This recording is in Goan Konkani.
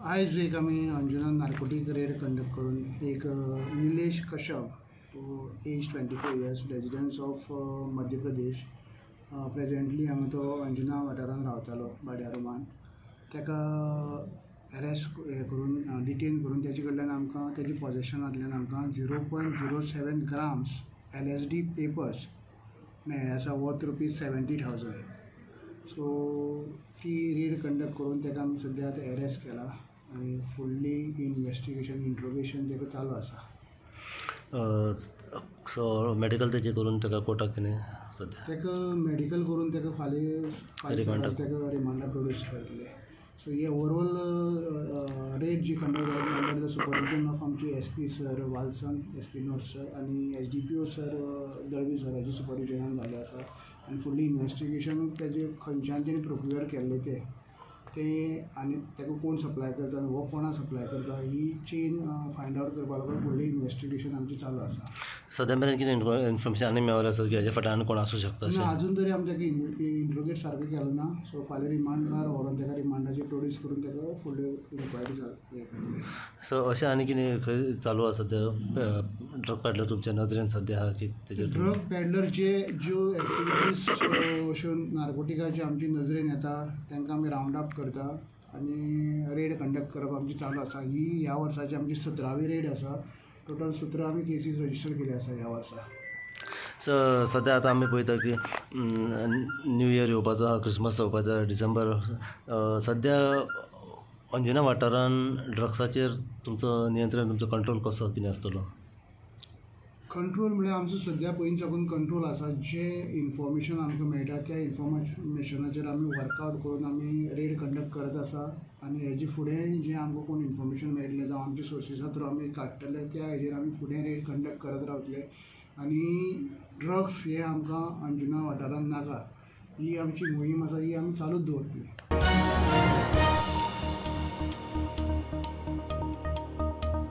आयज एक आमी अंजुना नार्कोटीक रेड कंडक्ट करून एक Nilesh Kashyap, age 24 years, residence of Madhya Pradesh, presently हांगा तो अंजुना वाठारांत रावतालो भाड्या रुमान, ताका अरेस्ट हें करून, डिटेन करून तेजे कडल्यान आमकां, तेजे पॉजेशनांतल्यान आमकां 0.07 grams LSD papers मेळ्ळे आसा, वर्थ ₹70,000. सो ती रेड कंडक्ट करून ताका आमी सद्या आतां एरेस्ट केला आनी फुडली इनवेस्टिगेशन, इंट्रोगेशन ताका चालू आसा. सो मेडिकल तेजें करून ताका कोर्टाक कितें सद्या? ताका मेडिकल करून ताका फाल्यां फाल्यां रिमांडाक. ताका रिमांडाक प्रोड्यूस करतले. सो हे ओवरऑल रेड जी कंडक्ट जाली, अंडर the supervision of आमचे SP sir Walson, SP north sir आनी एसडीपीओ सर दळवी सराच्या सुपरविजनान जाल्लें आसा. आनी फुडली इनवेस्टिगेशन तेजे खंयच्यान तेणी प्रोक्युअर केल्लें तें तें आनी ताका कोण सप्लाय करता आनी हो कोणा सप्लाय करता, ही चेन फायंड आवट करपा लागून फुडली इनवेस्टिगेशन आमची चालू आसा. सद्या मेरेन कितें इन्फॉर्मेशन आनी मेळ्ळें आसा की हाजे फाटल्यान आनी कोण आसूं शकता ना. अशें? अजून तरी आमी ताका इंट्रोगेट सारकें केलें ना. सो फाल्यां रिमांडार व्हरोन ताका रिमांडाचेर प्रोड्यूस करून ताका फुडल्यो इन्क्वायरी हें करतले. सो अशें आनी कितें खंय चालू आसा सद्या ड्रग पेडलर तुमच्या नदरेन सद्या आहा की तेजेर? ड्रग पेडलर जे ज्यो एक्टिविटीज अश्यो नार्कोटिकाच्यो आमच्या नजरेन येता, तांकां आमी रावंड अप करता आनी रेड कंडक्ट करप आमची चालू आसा. ही ह्या वर्साची आमची 17वी रेड आसा. टोटल 17 आमी केसीस रजिस्टर केले आसा ह्या वर्सा. सो सद्या आतां आमी पळयता की न्यू इयर येवपाचो आहा, क्रिसमस येवपाचो आहा, डिसेंबर. सद्या अंजुना वाठारान ड्रग्साचेर तुमचो नियंत्रण, तुमचो कंट्रोल कसो कितें आसतलो? कंट्रोल म्हळ्यार आमचो सद्या पयलीं साकून कंट्रोल आसा. जें इन्फॉर्मेशन आमकां मेळटा, त्या इन्फॉर्मेशनाचेर आमी वर्कआवट करून आमी रेड कंडक्ट करत आसा. आनी हेजे फुडें जें आमकां कोण इन्फॉर्मेशन मेळटलें जावं आमचे सोर्सीसा थ्रू आमी काडटले, त्या हेजेर आमी फुडें रेड कंडक्ट करत रावतले. आनी ड्रग्स हे आमकां अंजुना वाठारांत नाका, ही आमची मोहीम आसा, ही आमी चालूच दवरतले.